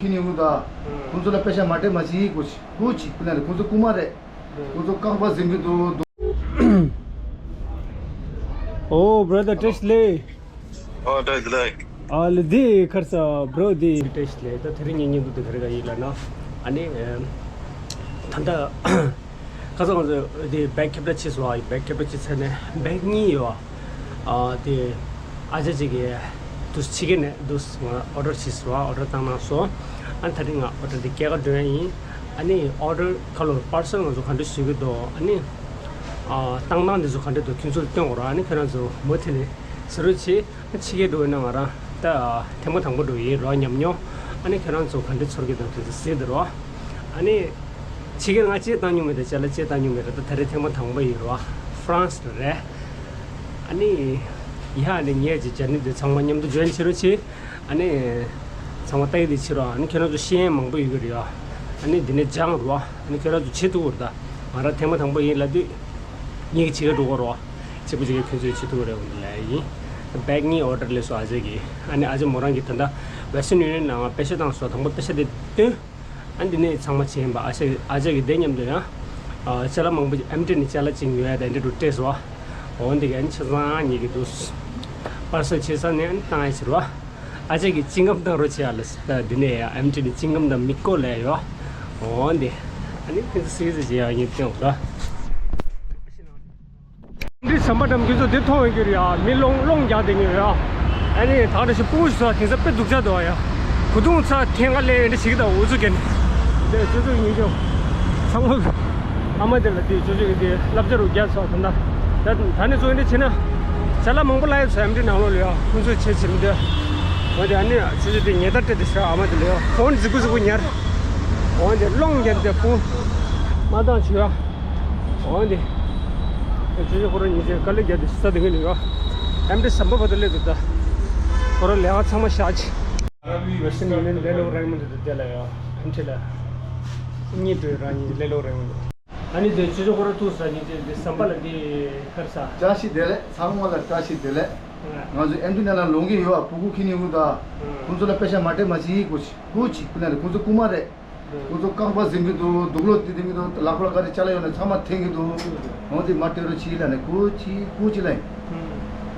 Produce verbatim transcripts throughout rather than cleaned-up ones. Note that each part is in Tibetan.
ཁྱི་ནི་ངུ་ད། ཁོང་ཚོ་ལ་པེ་ཤ་མ་སྤྲད་མ་ཤི་ཀུ་ཅི་ཀུ་ཅི་ཀུ་ན་རེ་ཁོང་ཚོ་རྐུ་མ་རེད། ཁོང་ཚོ་རྐང་པ་ཟིན་གི་འདུག་འདུག Oh, brother, Tesla. Oh, Tesla. ཨ་ལེ་འདི་ཁར་ས་bro འདི་Tesla ད་དེ་རིང་ངས་ཉིན་དུ་འདི་ག་རེ་ག་ཡིན་ལ་ན། ཨ་ནི་ཨེམ། ད་ལྟ་ཁ་སང་ང་ཚོ་འདི་བེག་ཁྱབ་བསྒྲགས་བྱས་སོང་། ཨ་ཡི་བེག་ཁྱབ་བསྒྲགས་བྱས་ཚར་ནས་བེག་གཉིས་ཡོད། ཨ་དེ་ཨ་ཅག་ཅིག་གིས་དུ་ཕྱི་རྒྱལ་ནས་དུ་ང་ཨོ་ཌར་བྱས་སོང་། ཨོ་ཌར་བཏང་གནང་སོང་། ཨ་ནི་ད་རིང་ང་ཨོ་ཌར་འདི་སྐྱེལ་ག་འགྲོ་ཡ་ཡིན། ཨ་ནི་ཨོ་ཌར་ཁ་ལོ་པར་སལ་ང་ཚོ་ག་འདྲ་བཟོ་གི་འདུག་ཨ་ནི་ཨ་བཏང་སྟངས་འདི་ཚོ་ག་འདྲ་འདུག་ཁྱོད་ཚོར་སྟོན་དགོས་ར། ཨ་ནི་ཁྱོད་རང་ཚོ་མུ་མཐུད་ནས་གཟིགས་རོགས་བྱེད། ཕྱི་རྒྱལ་འགྲོ་ཡིན་ན་ང་རང་ད་ཐེངས་མ་དང་པོ་འགྲོ་ཡིན་རོ། ཉམས་མྱོང་ཨ་ནི་ཁྱོད་རང་ཚོ་ག་འདྲ་ཚོར་གི་འདུག་དེ་ཚོ་གཟིགས་དང་རོ། ཨ་ནི་ཕྱི་རྒྱལ་ང་ཅིག་བཏང་མྱོང་མེད་དེ་ཅ་ལག་ཅིག་བཏང་མྱོང་མེད་ར། ད་ད་རེས་ཐེངས་མ་དང་པོ་ཡིན་རོ། ཧྥ་རན་སི་རེད། ཨ་ནི་ཡ་ཨ་ནི་ངས་ཅིག་ཇར་ནི་དེ་ཚང་མ་མཉམ་དུ་ཇོ་ཡིན་བྱེད་རོགས་བྱེད། ཨ་ནི་ཚང་མ་ལྟ་ཡི་དེ་བྱེད་རོགས། ཨ་ནི་ཁྱོད་རང་ཚོ་ཤེས་ཡོན་མང་པོ་ཡོད་གི་རེད་ཡ། ཨ་ནི་འདི་ནས་སྦྱང་རོགས། ཨ་ནི་ཁྱོད་རང་ཚོ་བྱེད་ཐུབ་རོགས། ད་ང་རང་ཐེངས་མ་དང་པོ་ཡིན་ལབ་དུས་ངེད་ཀྱི་བྱེད་ག་འགྲོ་གོ་རོགས། གཅིག་པུ་གཅིག་གིས་ཁྱོད་ཚོས་བྱེད་ཐུབ་རེད་འོང་ལ་ཡིན། བེག་གཉིས་ཨོ་ཌར་སླེབས་སོང་ཨ་ཅག་གིས། ཨ་ནི་ཨ་ཅག་མོ་རང་གིས་ད་ལྟ་Western Union ནང་པེ་ཤ་བཏང་སོང་། དང་པོ་པེ་ཤ་དེ་བཏོན། ཨ་འདི་ནས་ཚང་མ་བྱས་ཡིན་པ། ཨ་ཅག་ཨ་ཅག་གིས་དེ་མཉམ་དུ་ཡང་ཨ་ཅ་ལག་མང་པོ་ཅིག་ཨེམ་ཊི་ནས་ཅ་ལག་ཅིག་ཉོ་ཡ་དང་འདི་འདྲ་སྤྲད་སོང་། འོ་འདི་ག་ཨ་ནི་ཆ་ཚང་ཉེ་གི་འདུག་པར་སལ་བྱས་ཚར་ནས་ཨ་ནི་བཏང་ཡ་ཕྱིར་བ། ཨ་ཅག་གིས་ཅི་འགམ་བཏང་རོགས་བྱེད་ཨ་ལ་ཟེར། ད་འདི་ནས་ཡ་ཨེམ་ཊི་ནས་ཅི་འགམ་དང་མི་བཀོལ་ལ་ཡོད། འོ་འདི་ཨ་ནི་ཕན་ཚུན་སྲིད་ཟེར་བྱེད་ཡ་ཡིན་སྟོན་འོ་ད། འདི་ཟམ་པ་འགྲམ་ཁྱོད་ཚོ་འདི་མཐོང་ཡོད་ཀྱི་རེད་ཡ། མི་སློང་སློང་རྒྱག་བསྡད་ཀྱི་ཡོད་ཡ། ཨ་ནི་ད་འདྲ་ཞིག་སྤུ་གུ་ཞིག་ཚོ་དེང་སང་དཔེ་སྡུག་ཅག་འདུག་ཡ། གོས་ཐུང་ཚ་ཐེངས་ཀ་ལས་འདྲ་ཞིག་དང་འུ་ཚོ་གན་འདི་ཚོ་ཚོ་ཉིན་ཅོ་ཚང་མ་ཨ་མ་དེ་ལ་དེ་ཅོ་ཅོ་གི་དེ་བསླབ་བྱ་རུ་རྒྱག་ཚོ་ད་ད་ད་ནི་ཚོ་འདི་བྱེད་ན་ཅ་ལག་མང་པོ་ལ་ཡོད་ཚོ་ཨེམ་ཊི་ནང་ལོགས་ལ་ཡ། ཁོང་ཚོས་བྱེད་བྱེད་མི་འདོད། འོ་དེ་ཨ་ནི་ཅོ་ཅོ་དེ་ཉེ་ད་སྤྲད་དེ་ཤ་ཨ་མ་དེ་ལ་ཡ། ཧོན་ཟིག་གུ་ཟིག་གུ་ཉར། འོ་དེ་སློང་རྒྱབ་དེ་སྤུ་མ་བཏང་ཆུ་ཡ། འོ་འདི། ཅོ་ཅོ་ཁོ་རང་ཉིད་ཀྱི་དཀའ་ལས་བརྒྱབ་སྟེ་ས་དེ་ངས་ནི་ཡོད། ཨེམ་ཊི་ཟམ་པ་བར་དུ་སླེབས་འདུག་ད། ཁོ་རང་ལས་ཀ་ཚང་མ་བཞག་ཅི། ཝེ་སི་ཊན་ཡུ་ནི་ཡན་ལས་སླ་པོ་རང་མི་འདུག་དེ་ལ་ཡོད། ཨེམ་ཊི་ལ། གཉིས་འགྲོ་རང་ཉིད་ལས་སླ་པོ་རང་མི་འདུག་ཨ་ནི་དེ་ཅོ་ཅོ་ཁོ་རང་ཐུག་ས་ཉིད་དེ་དེ་ཟམ་པ་ལ་འདི་ཁར་ས། བཀྲ་ཤིས་བདེ་ལེགས། ཚང་མ་ལ་བཀྲ་ཤིས་བདེ་ལེགས། ང་ཚོ་ཨེམ་ཊི་ནང་ལ་ལོང་གི་ཡོད། ཨ་སྤུ་གུ་ཁྱེར་ནི་ཡོད་ད། ཁོང་ཚོ་ལ་པེ་ཤ་མ་སྤྲད་མ་ཤི་ཀུ་ཅི། ཀུ་ཅི་ཀུ་ན་རེ་ཁོང་ཚོ་རྐུ་མ་རེད། ཁོང་ཚོ་རྐང་པ་ཟིན་གྱི་འདུག་དུག་ལོག་དེ་འཐེན་གྱི་འདུག་ལག་པ་ལ་ག་རེ་ཅ་ལག་ཡོད་ན་ཚང་མ་འཐེན་གྱི་འདུག་འོ་དེ་མ་སྤྲད་རོགས་བྱེད་ལབ་ནས་ཀུ་ཅི་ཀུ་ཅི་ལབ་ཡིན།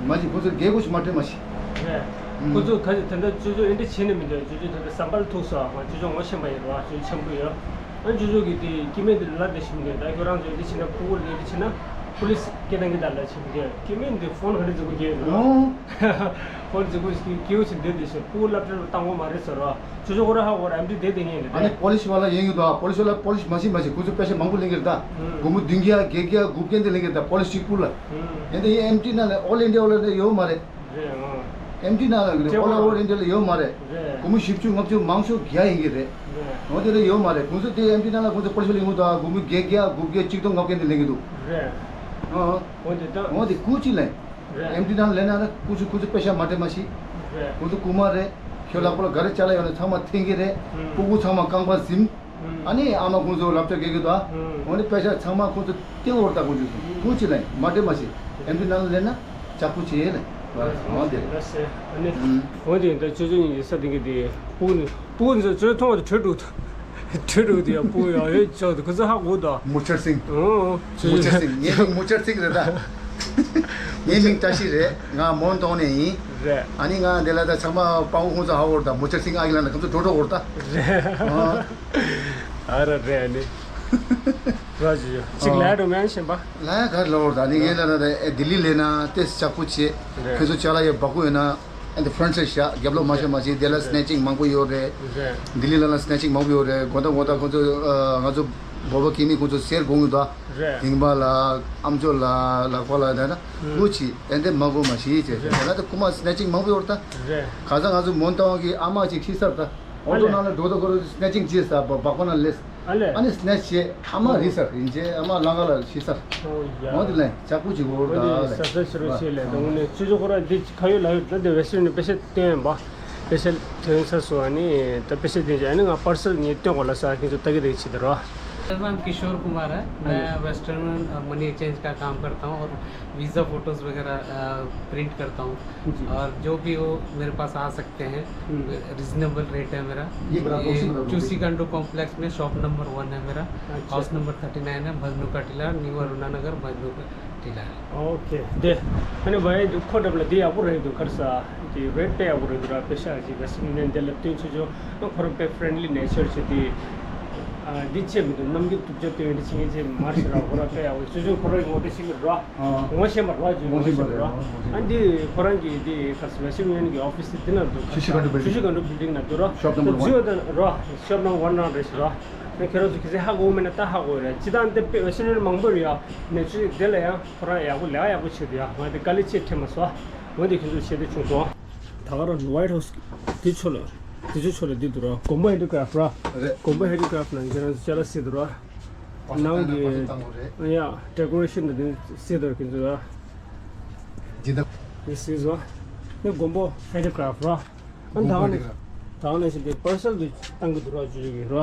མ་གཞི་ཁོང་ཚོ་རྒྱལ་སྒོ་ཞིག་མ་སྤྲད་མ་ཤི། རེད། ཁོང་ཚོ་ག་ཚོད་དེ་འདྲ་ཅོ་ཅོ་ཨེ་འདྲ་བྱེད་ནི་མི་འདུག་ཅོ་ཅོ་དེ་འདྲ་ཟམ་པར་ཐུག་སོང་། ང་ཅོ་ཅོ་ངོ་ཤེས་པ་ཡིན་རོགས། ཅོ་ཅོ་ཆེན་པོ་ཡོད། ཨ་ཅོ་ཅོ་གི་དེ་སྐྱེ་དམན་དེ་ལ་དེ་ཞིག་མི་འདུག་ད་ཁྱོད་རང་ཚོ་ཨེ་འདྲ་བྱེད་ན་ཕྲུ་གུ་ལ་ཨེ་འདྲ་བྱེད་ན་པུ་ལི་སི་སྐད་བཏང་གི་ད་ལ་ཆེན་པོ་དེ་སྐྱེ་དམན་དེ་ཕོན་ག་འདྲ་བརྩི་གི་རྒྱལ་ཡོད་རོགས། ཁོ་རྫི་ཀུ་ཞིག་སྐྱེ་བོ་ཞིག་འདི་འདི་ཞིག་སྤུ་གུ་སློབ་གྲྭ་རུ་བཏང་གོ་མ་རེད་ཟེར་རོ། ཅོ་ཅོ་ཁོ་ར་ཧ་གོ་ར་ཨེམ་ཊི་དེ་དེ་ངེས་ལེ། ཨ་ནི་པོ་ལི་སི་ཝ་ལ་ཡིན་གྱི་འདུག་ཨ་པོ་ལི་སི་ཝ་ལ་པོ་ལི་སི་མ་ཤི་མ་ཤི་ཁོ་ཚོ་པེ་ཤ་མང་པོ་ལེན་གྱི་རེད་ད། ཧུམ། སྒོར་མོ་བདུན་བརྒྱ་བརྒྱད་བརྒྱ་དགུ་བརྒྱ་འདི་ལེན་གྱི་རེད་ད་པོ་ལི་སི་གཅིག་པུ་ལ། ཧུམ། ཡིན་ད་ཡིན་ཨེམ་ཊི་ནང་ལ་ཨོལ་ཨིན་ཌི་ཡ་ཨོལ་ལ་ཡོད་མ་རེད། རེད་ཨང་། ཨེམ་ཊི་ནང་ལ་ཨོལ་ཨོལ་ཨིན་ཌི་ཡ་ལ་ཡོད་མ་རེད། རེད། སྒོར་མོ་བཞི་བཅུ་ལྔ་བཅུ་མང་ཤོས་བརྒྱ་ཡིན་གྱི་རེད། རེད། འོ་དེ་ལ་ཡོད་མ་རེད། ཁོང་ཚོ་དེ་ཨེམ་ཊི་ནང་ལ་ཁོང་ཚོ་པོ་ལི་སི་ལ་ཡོང་གི་འདུག་ཨ་སྒོར་མོ་བརྒྱད་བརྒྱ་དགུ་བརྒྱ་གཅིག་སྟོང་ལྔ་བརྒྱ་འདི་ལེན་གྱི་འདུག་རེད། ཨང་། འོ་དེ་ད། འོ་དེ་ཀུ་ཅི་ལེན། རེད། ཨེམ་ཊི་ནང་ལེན་ན་ཀུ་ཅི་ཀུ་ཅི་པེ་ཤ་མ་སྤྲད་མ་ཤི། རེད། ཁོང་ཚོ་རྐུ་མ་རེད། ཁྱོད་ལག་པ་ལ་ག་རེ་ཅ་ལག་ཡོད་ན་ཚང་མ་འཐེན་གྱི་རེད། ཧུམ། སྤུ་གུ་ཚང་མ་རྐང་པ་ཟིན། ཧུམ། ཨ་ནི་ཨ་མ་ཁོང་ཚོ་སློབ་གྲྭ་སྐྱེལ་གྱི་འདུག་ཨ། ཧུམ། འོ་ནི་པེ་ཤ་ཚང་མ་ཁོང་ཚོ་སྟེང་འོར་ལྟ་དགོས་རྒྱུ་སོང་། ཀུ་ཅི་ལེན་མ་སྤྲད་མ་ཤི། ཨེམ་ཊི་ནང་ལེན་ན་ཅག་པོ་བྱེད་ལེ། འོ་དེ། ལ་སེ་ཨ་ནི། ཧུམ། འོ་དེ་ད་ཅོ་ཅོ་གཉིས་ཀྱི་ས་སྟེང་གི་དེ་སྤུ་གུ་ནི་སྤུ་གུ་ཚོ་ཚོ་མཐོང་བ་དེ་བྲོས་འགྲོ་གི་འདུག་བྲོས་འགྲོ་གི་འདུག་ཡ། སྤུ་གུ་ཡ་ཡོད་ཅོག་དེ་ཁོ་ཚོ་ཧ་གོ་འདུག་མུ་ཆར་སིང་། ཨོ། མུ་ཆར་སིང་། ངའི་མིང་མུ་ཆར་སིང་རེད་ད། ངའི་མིང་བཀྲ་ཤིས་རེད། ང་མོན་ཏོང་ནས་ཡིན། རེད། ཨ་ནི་ང་འདི་ལ་ད་ཚང་མ་སྤང་བོ་ཁོང་ཚོ་ཧ་གོ་ར་ད། མུ་ཆར་སིང་ཨ་གི་ལ་ན་ཁོང་ཚོ་འགྲོ་འགྲོ་གོ་ར་ད། རེད། ཨ། ཨ་ར་རེད་ཨ་ནི། ར་ཇི་ཡོ། གཅིག་ལ་འགྲོ་མེད་ཤེས་པ། ལ་ཡ་གར་ལོ་ར་ད་ནི་ངའི་ལ་ན་ཨེ་ལྡི་ལི་ལེ་ན་ཏེ་ཅག་པོ་བྱེད། རེད། ཁོང་ཚོ་ཅ་ལག་ཡ་བ་ཀུ་ཡོད་ན། ཨ་ནི་ཕ་རན་སི་ལ་བཞག་རྒྱབ་ལོགས་མ་བཞག་མ་བྱེད། དེ་ལ་སི་ནེ་ཅིང་མང་པོ་ཡོད་རེད། རེད། ལྡི་ལི་ལ་ལ་སི་ནེ་ཅིང་མང་པོ་ཡོད་རེད། དགོང་དག་དགོང་དག་ཁོང་ཚོ་ཨ་ང་ཚོ་བོད་པ་སྐྱེ་དམན་ཁོང་ཚོ་གསེར་དགོང་གི་འདུག་རེད། ཐིང་པ་ལ་ཨམ་ཅོག་ལ་ལག་པ་ལ་ད་ན་ཀུ་ཅི་ཨེ་འདི་མ་དགོས་མ་བྱེད་ཅེས་རེད། ད་ན་ད་རྐུ་མ་སི་ནེ་ཅིང་མང་པོ་ཡོད་རེད་ད། རེད། ག་ས་ང་ཚོ་མོན་རྟ་དབང་གི་ཨ་མ་ཅིག་ཤི་ཚར་ད། ཨོ་ཏོ་ནང་ལ་འགྲོ་ད་ཁོ་ར་སི་ནེ་ཅིང་བྱེད་ས་བ་བག་པ་ན་ལེས། ཨ་ལས། ཨ་ནི་སི་ནེ་ཅིང་བྱེད་ཨ་མ་རིལ་ཚར་ཡིན་ཅེ་ཨ་མ་ལང་ཀ་ལ་ཤི་ཚར། ཨོ་ཡ། འོ་དེ་ལས་ཅག་པོ་ཅིག་འོར་ད་འོ་དེ་ལས། ས་ས་ཤི་རོ་ཤི་ལས་ད་དངོས་གནས་ཅོ་ཅོ་ཁོ་ར་འདི་ཁ་ཡོད་ལག་ཡོད་ད། དེ་བེ་སི་ནི་པེ་ཤ་སྟོན་པ། པེ་ཤ་ཐོན་ས་སོ་ཨ་ནི་ད་པེ་ཤ་དེ་ཨ་ནི་ང་པར་སལ་ངས་སྟོན་གོ་ལ་ས་ཁྱེད་ཚོ་ལྟ་གི་རེད་ཆི་ད་རོ། मेरा नाम किशोर कुमार है। हाँ जी। मैं वेस्टर्न मनी एक्सचेंज का काम करता हूँ और वीज़ा फ़ोटोज़ वगैरह प्रिंट करता हूँ। जी। और जो भी हो, मेरे पास आ सकते हैं। हम्म। रीजनेबल रेट है मेरा। ये बड़ा ये कौन सी बड़ा चूसी लोकेशन? कांडो कॉम्प्लेक्स में शॉप नंबर वन है मेरा। अच्छा। हाउस नंबर थर्टी नाइन है, भजनू का टीला, न्यू अरुणा नगर, भजनू का टीला है। ओके। दे। अने भाई, दुखो डबल दिया, वो रहे दो कर सा। དེ་རེད་པས་ཡག་པོ་རེད་འདུག་ར། པེ་ཤ་ཅིག་བེ་སི་ནན་དེ་ལ་བསྟུན་ཚུལ་ཅོ་ཁོ་རང་དཔེ་ཧྥ་རེན་ལི་ནེ་ཅར་ཅིག་དེ། ཨ་འདི་ཅེས་མི་འདུག་རྣམ་འགྱུར་སྟུག་ཅོ་སྟོན་འདི་ཆིང་ཅེས་མར་ཤི་ར་ཁོ་ར་དཔེ་ཡག་པོ་ཅོ་ཅོ་ཁོ་ར་ངོ་དེ་ཞིག་ར། ཨ། ངོ་ཤེས་པ་ར་ཅོ་ངོ་ཤེས་པ་ར། ཨ་འདི་ཁོ་རང་གི་དེ་ཁ་སི་བེ་སི་ཡུ་ནི་ཡན་གི་ཨོ་ཕི་སི་དེ་འདི་ན་འདུག་ཆུ་བཞི་སྒང་དྲུག་ཆུ་བཞི་སྒང་དྲུག་བིལ་ཌིང་ན་འདུག་ར། ཤོབ་ནམ་བར་ཝན། ཇིའོ་དང་ར། ཤོབ་ནམ་བར་ཝན་རང་རེད་ཤི་ར། ཁྱེད་རང་ཚོ་གི་ཚེ་ཧ་གོ་མེད་ན་ད་ཧ་གོ་རེད། ཅི་ད་འདི་དཔེ་བེ་སི་ནན་མང་པོ་རེད་ཡ། ནེ་ཅུ་རལ་དེ་ལ་ཡང་ཁོ་རང་ཡག་པོ་ལས་ཀ་ཡག་པོ་བྱེད་དུ་ཡ། ང་དེ་དཀའ་ལས་ཆེ་ཁྲེལ་མ་སོང་། འོན་ཏེ་ཁྱོད་ཚོ་ཆེ་དེ་བྱུང་སོང་། ད་ག་རང་ཝའིཊ་ཧའུ་སི་དེ་ཕྱོགས་ལ་དེ་ཕྱོགས་ཕྱོགས་ལ་དེ་འདུག་ར། དགོན་པ་ཧེན་ཌི་ཀ་རབ་ར། རེད། དགོན་པ་ཧེན་ཌི་ཀ་རབ་ནང་ཁྱེད་རང་ཚོ་ཅ་ལག་གསེར་འདུག་ར། ནང་གི་ཡ་ཌེ་ཀོ་རེ་ཤན་དང་དེ་གསེར་འདུག་ཁྱེད་ཚོ་ར། ཇི་ལྟར། དེ་གསེར་བཟོ། ནི་དགོན་པ་ཧེན་ཌི་ཀ་རབ་ར། ཨ་ད་ག་ནས་ད་ག་ནས་ཞིག་དེ་པར་སལ་དུ་བཏང་གི་འདུག་ར། ཇུ་ཇུ་གི་ར།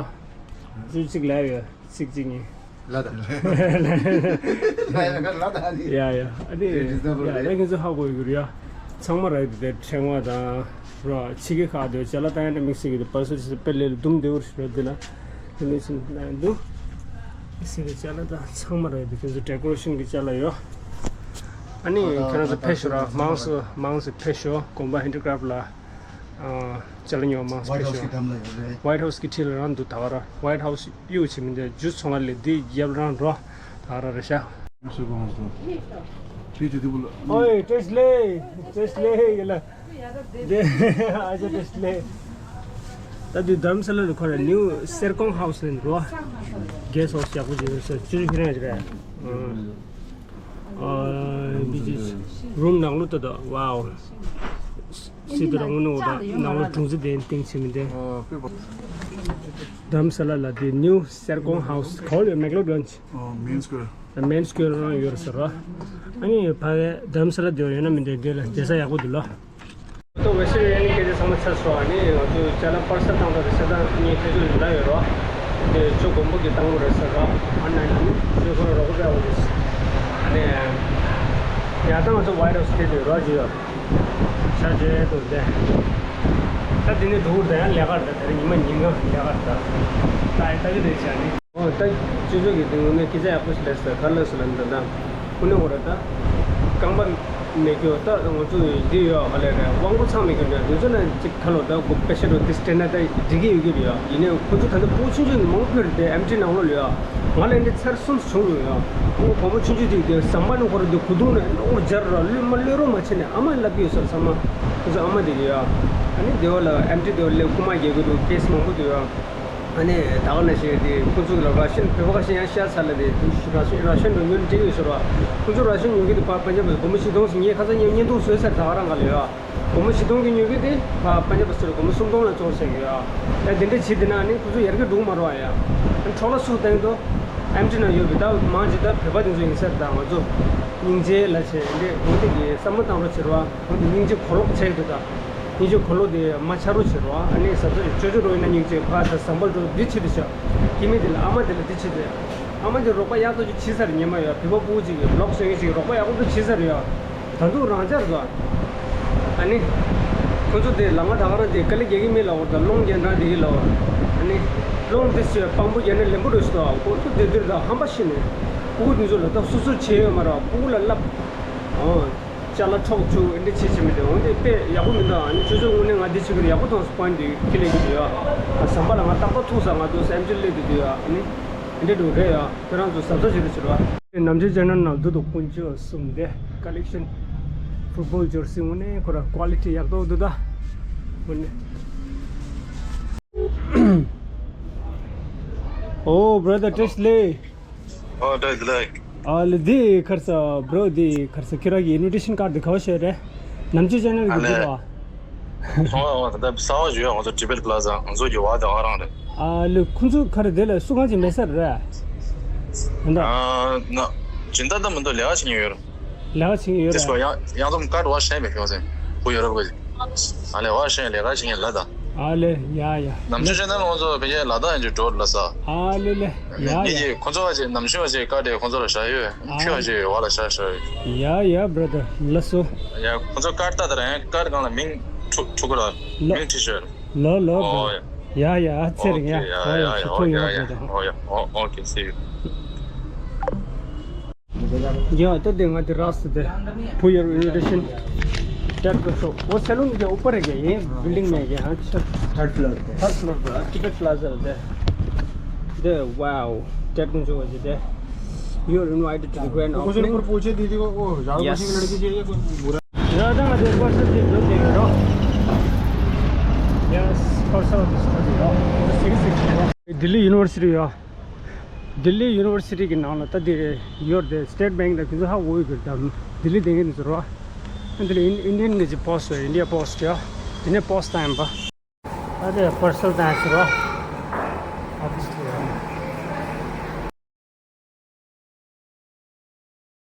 ཇུ་གཅིག་ལ་ཡོད། ཚིག་གཅིག་གཉིས། ལ་ད། ལ་ཡ་ལ་ད་ཨ་ནི། ཡ་ཡ། ཨ་ནི། རེ་རེ་ད་ཡ་རེ་ཡ་ཁྱེད་ཚོ་ཧ་གོ་ཡོད་རེད་ཡ། ཚང་མ་ར་ཡོད་དེ་ཕྲེང་བ་དང་ར་ཕྱི་གི་ཁ་དེ་ཅ་ལག་ད་ཡ་འདྲ་དམིགས་བསལ་གི་དེ་པར་སོ་ཅི་སི་དཔེ་ལས་ལ་དུམ་དེ་འུར་ཞིག་ར། དེ་ལ་དེ་ནས་ཕྱིན་ན་འདུག་ཕྱི་གི་ཅ་ལག་ད་ཚང་མ་ར་ཡོད་དེ་ཁྱེད་ཚོ་ཌེ་ཀོ་རེ་ཤན་གི་ཅ་ལག་ཡོད། ཨ་ནི་ཁྱེད་རང་ཚོ་ཕེབས་ཤོག་ར། མང་སུ་མང་སུ་ཕེབས་ཤོག་དགོན་པ་ཧེན་ཌི་ཀ་རབ་ལ། ཅ་ལག་ཉོ་མང་སུ་ཕེབས་ཤོག་ཝའིཊ་ཧའུ་སི་གི་འགྲམ་ལ་ཡོད་རེད། ཝའིཊ་ཧའུ་སི་གི་འཁྲིས་ལ་རང་འདུག་ད་ག་ར། ཝའིཊ་ཧའུ་སི་གཡུག་བྱེད་མི་འདུག་ཇུ་ཚོང་ཁང་ལས་འདི་རྒྱབ་རང་འགྲོ། ད་ག་ར་རེད་ཤག་ཨོའི་ཏྲེས་ལེ། ཏྲེས་ལེ་ཡེ་ལ། དེ་ཨ་ཅེ་ཏྲེས་ལེ། ད་དུས་དྷ་རམ་ས་ལ་ལ་ཁོ་ར་ནིའུ་སེར་ཀོང་ཧའུ་སི་ལ་འགྲོ། གེ་སི་ཧའུ་སི་ཡག་པོ་ཅིག་ཡོད་ས་ཅུ་རི་ཧི་རང་ཅིག་རེད། ཨ་བི་ཇི་རུམ་ནང་ལོ་ད་ད་ཝའོ། སི་ཏུ་རང་ངོ་ནོ་ད་ནང་ལོ་གྲོང་ཚོ་དེ་སྟེང་ཆེ་མི་དེ། ཨ་དཔེ་པ། དྷ་རམ་ས་ལ་ལ་དེ་ནིའུ་སེར་ཀོང་ཧའུ་སི་གོ་ལ་མེག་ལོ་རོན་ཅི། ཨ་མེན་སྐུ་ཝེར། མེན་སྐུ་ཝེར་རང་ཡོད་ཟེར་རོ། ཨ་ནི་ཕ་གི་དྷ་རམ་ས་ལ་དེ་ཡོད་ན་མི་དེ་དེ་ལ་བསྡད་ས་ཡག་པོ་འདུག་ལ། ཏོ་བེ་སི་རི་ཡན་སྐད་ཆ་ཚང་མ་ཚར་སོང་། ཨ་ནི་ང་ཚོ་ཅ་ལག་པར་སལ་བཏང་ད་རེད་ཟེར་ད་ངས་ཁྱོད་ཚོ་ལ་ལབ་ཡོད་རོ། དེ་ཚོ་དགོན་པ་གི་བཏང་བ་རེད་ཟེར་རོ། ཨ་ནི་ཁྱོད་ཚོ་རོགས་པ་རྒྱག་དགོས་རེད། ཨ་ནི་ཡང་ད་ང་ཚོ་ཝའིཊ་ཧའུ་སི་ཁེལ་དུས་རོ་ཅི་ཡོད། ཤར་རྗེས་དུ་བསྡད། ད་དེ་ནས་འགྲོ་དགོས་རེད། ད་ཡང་ལས་ཀ་རེད། ད་དེ་རིང་ཉི་མ་ཉིན་གང་ལས་ཀ་རེད། ད་ད་ཡིན་ད་གི་རེད་ཤག་ནི། ཨོ་ད་ཅོ་ཅོ་གི་དེ་ངོ་མས་སྐད་ཆ་ཡག་པོ་ཞིག་ལབ་ཟེར། ག་རེ་ལབ་ཟེར་ལབ་ན་ད་ད་ཁོ་ནས་འོ་ར་ད་རྐང་པ་མེད་རྒྱུ་ད་ང་ཚོ་འདི་ཡོད་ག་ལས་རེད། དབང་པོ་ཚང་མེད་རྒྱུ་འདྲ་དེ་ཚོ་ན་ཅིག་ཁ་ལོ་ད་གོ་པེ་ཤ་རོ་དེ་སྤྲད་ན་ད་འགྲིག་གི་ཡོད་ཀྱི་རེད་ཡ། ཡིན་ནའི་ཁོ་ཚོ་ད་ལྟ་ཕྲུ་གུ་ཆུང་ཆུང་མང་པོ་ཕེབས་རེད་དེ། ཨེམ་ཊི་ནང་ལོགས་ལ་ཡ། ང་ལ་འདི་ཚར་གསུམ་བྱུང་ཡོད་ཡ། ཁོ་བུ་མོ་ཆུང་ཆུང་དེ་དེ་ཟམ་པ་ནང་ཁོ་ར་དེ་གོས་ཐུང་ནས་ལོག་སྦྱར་ར་གློད་མ་གློད་རོགས་མ་བྱས་ནས་ཨ་མ་ལབ་ཀྱི་ཡོད་ས་རེད། ཚང་མ་ཁོ་ཚོ་ཨ་མ་དེ་རེད་ཡ། ཨ་ནི་དེ་བ་ལ་ཨེམ་ཊི་དེ་བ་ལ་རྐུ་མ་རྒྱག་གི་འདུག་ཀེ་སི་མང་པོ་འདུག་ཡ། ཨ་ནི་ད་ག་ནང་བཞིན་དེ་ཁོ་ཚོ་ལ་ར་ཤན་བོད་པ་ཁ་ཤས་ཡང་ཤ་ཚ་ལ་དེ་ར་ཤན་ར་ཤན་འགྲོ་ཉོ་ནས་སྤྲད་ཡོད་ཟེར་བ། ཁོ་ཚོ་ར་ཤན་ཉོ་གི་འདུག་པ། པན་ཇབ་སྒོར་མོ་བཞི་སྟོང་ཟིན་ངས་ཁ་སང་ཉེ་བར་བརྙན་ཐུང་བཟོས་ཚར། ད་ག་རང་ག་ལ་ཡོད། སྒོར་མོ་བཞི་སྟོང་གི་ཉོ་གི་དེ་ཕ་པན་ཇབ་པ་ཚོར་སྒོར་མོ་སུམ་སྟོང་ལ་བཙོང་བྱས་ཡོད། ཡ་དེ་འདྲ་བྱས་དེ་ན་ནི་ཁོ་ཚོ་ཡར་རྒྱས་འགྲོ་གི་མ་རེད་བ། ཡ་འཕྲོ་བརླག་ཚུགས་བཏང་གི་འདུག་ཨེམ་ཊི་ནང་ཡོད་པའི་ད་མང་ཆེ་ད་བོད་པ་དེ་ཚོ་ཡིན་ས་རེད། ད་ང་ཚོ་སྙིང་རྗེ་ལ་བྱས་འདི་འོ་དེ་གི་བསམ་བློ་བཏང་རོགས་བྱེད་རོགས། འོ་དེ་སྙིང་རྗེ་གོ་ལོག་བྱས་འདུག་ད་སྙིང་རྗེ་གོ་ལོག་དེ་མ་ཆགས་རོགས་བྱེད་རོགས། ཨ་ནི་གཟབ་གཟབ་ཅོ་ཅོ་རོགས་ཡིན་ན་སྙིང་རྗེ་ཕ་ད་ཟམ་པ་འགྲོ་འདི་བྱེད་དུ་ཤག་སྐྱེ་དམན་དེ་ལ་ཨ་མ་དེ་ལ་འདི་བྱེད་དེ། ཨ་མ་དེ་རོགས་པ་ཡག་ཏུ་ཅིག་བྱེད་ས་རེད། ཉི་མ་ཡོད་བོད་པ་ཕྲུ་གུ་ཅིག་གི་བི་ལོག་བཟོ་མཁན་ཅིག་རོགས་པ་ཡག་པོ་འདུག་བྱེད་ས་རེད་ཡ། ད་དུང་རང་འཇགས་རེད་དོ། ཨ་ནི། ཁོ་ཚོ་དེ་ལ་ང་ད་ག་རང་དེ་དཀའ་ལས་རྒྱག་གི་མེད་ལབ་འོ། ད་སློང་རྒྱག་འདྲ་དེ་གི་ལབ་འོ། ཨ་ནི། སློང་དེ་ཚོས་དཔང་པོ་རྒྱག་ན་ལེན་པོ་རེད་ཟེར་དོ། ཁོ་ཚོ་དེ་དེར་ད་ཧམ་པ་ཤི་ནས། ཕྲུ་གུ་དེ་ཚོ་ལ་ད་སོ་སོ་བྱས་ཡོད་མ་རེད། ཕྲུ་གུ་ལ་བསླབ། ཨོ། ཅ་ལག་འཕྲོག་བཅུག་འདི་བྱེད་བྱེད་མི་དེ་འོ་དེ་དཔེ་ཡག་པོ་མི་འདུག་ཨ་ནི་ཅོ་ཅོ་དངོས་གནས་ང་འདི་བྱེད་ཀྱི་ཡག་པོ་མཐོང་སོང་། པོ་ཡིན་དེ་ཁྱི་ལས་ཀྱི་དེ་ཡ། ཟམ་པ་ལ་ང་ཏག་ཏག་ཐུག་ས་ང་དུ་སེམས་ཅི་ལས་དེ་དེ་ཡ། ཨ་ནི། འདི་འདྲ་རེད་ཡ། ཁྱོད་རང་ཚོ་གཟབ་གཟབ་བྱེད་རོགས་བྱེད་རོགས། ནམ་རྒྱུན་ཅེ་ནལ་ནང་བསྡུ་དང་དཀོན་མཆོག་གསུམ་དེ་ཀ་ལེག་ཤན་ཕུཊ་བོལ་ཇར་སི་དངོས་གནས་ཁོ་ར་ཀོ་ལི་ཊི་ཡག་ཏོག་འདུག་ད། དངོས་གནས། Oh, brother, Trish Lee. Oh, Trish Lee. ཨ་ལེ་འདི་ཁར་ས་བྲོ་འདི་ཁར་ས་ཁྱེད་རང་གི་ཨིན་ཝི་ཊེ་ཤན་ཀར་འདི་ག་བ་བཤད་རེད། ནམ་རྒྱུན་ཅེ་ནལ་གི་ཨ་ལེ། འདུག་ར། ཨོ་ཨོ་ད་ལྟ་གསར་པ་ཞིག་ཡོད། ང་ཚོ་ཊི་བེཊ་པ་ལ་ཛ་ང་ཚོ་གི་བ་དེ་ཨ་རང་རེད། ཨ་ལེ་ཁོང་ཚོ་ག་རེ་དེ་ལ་སུ་གང་ཅིག་མེད་ས་རེད། ཨ་ན། སྦྱིན་བདག་ད་མི་འདུག་ལས་ཀ་བྱེད་མཁན་ཡོད་རེད། ལས་ཀ་བྱེད་མཁན་ཡོད་རེད། ཡང་ཡང་ཙམ་ཀར་བ་ཤེས་མེད་ཁྱོད་ཚེ་བུ་ཡོད་རེད་བ། ཨ་ལེ་བ་ཤེས་ལས་ཀ་བྱེད་མཁན་ལ་ད། ཨ་ལེ། ཡ་ཡ། ནམ་རྒྱུན་ཅན་ནང་ལ་ང་ཚོ་ཕ་གིའི་ལ་དྭགས་ཡན་ཆོད་འགྲོ་ལ་ས། ཨ་ལེ་ལེ། ཡ་ཡ། ཁོང་ཚོ་བ་ཅིག་ནམ་རྒྱུན་བ་ཅིག་ཀར་དེ་ཁོང་ཚོ་ལ་བཞག་ཡོད། ཨ། ཁྱོད་བ་ཅིག་བ་ལ་བཞག་བཞག་ཡོད། ཡ་ཡ། བྷ་ར་དར། ལགས་སོ། ཡ། ཁོང་ཚོ་ཀར་ལྟ་དེ་ར་ཡང་ཀར་སྒང་ལ་མིང་འཁྲུག་འཁྲུག་གི་ར། ལོ། མིང་བྲིས་ཤོད། ལོ་ལོ། ཨོ་བྷ་ར་དར། ཡ་ཡ། ཨ་ཚེ་རིང་ཡ། ཨོ་ཡ། ཨོ་ཡ། ཨོ་ཡ། ཨོ་ཡ། ཨོ་ཨོ་ཀེ། See you། ཡ། ད་དེ་ང་དེ་རག་སི་དེ། For your invitation. ཊེག་ཏུ་ཤོ། འོ་སེ་ལུན་གྱི་ཨུ་པར་གྱི་ཡིན། བིལ་ཌིང་མེད་གི། ཧ་ཆ། Third floor पे। Third floor पे Tibet Plaza དེ། དེ། Wow. ཊེག་ཏུ་ཤོ་བ་ཅི་དེ། You are invited to the grand opening. ऊपर पूछे दीदी को, वो झाड़ू पोछे की लड़की चाहिए, कोई बुरा। ཡ། ད་ང་དེ་པར་སལ་དེ་འགྲོ་དེ་རོ། Yes, personal study རོ། ལྡི་ལི་ཡུ་ནི་ཝར་སི་ཊི་ཡོད། ལྡི་ལི་ཡུ་ནི་ཝར་སི་ཊི་གི་ནང་ལ་ད་དེ་ཡོད་དེ། སི་ཊེཊ་བེང་ད་ཁྱོད་ཚོ་ཧ་གོ་ཡོད་གི། ད་ལྡི་ལི་དེ་གི་ནི་ཟེར་བ། ཨ་དེ་ལ་ཨིན་ཨིན་ཌི་ཡན་གི་ཅིག་པོ་སི་ཊི་ཡོད། ཨིན་ཌི་ཡ་པོ་སི་ཊི་ཡོད། དེ་ནས་པོ་སི་ཊི་ཡིན་པ། ད་དེ་པར་སལ་ད་ཟེར་བ།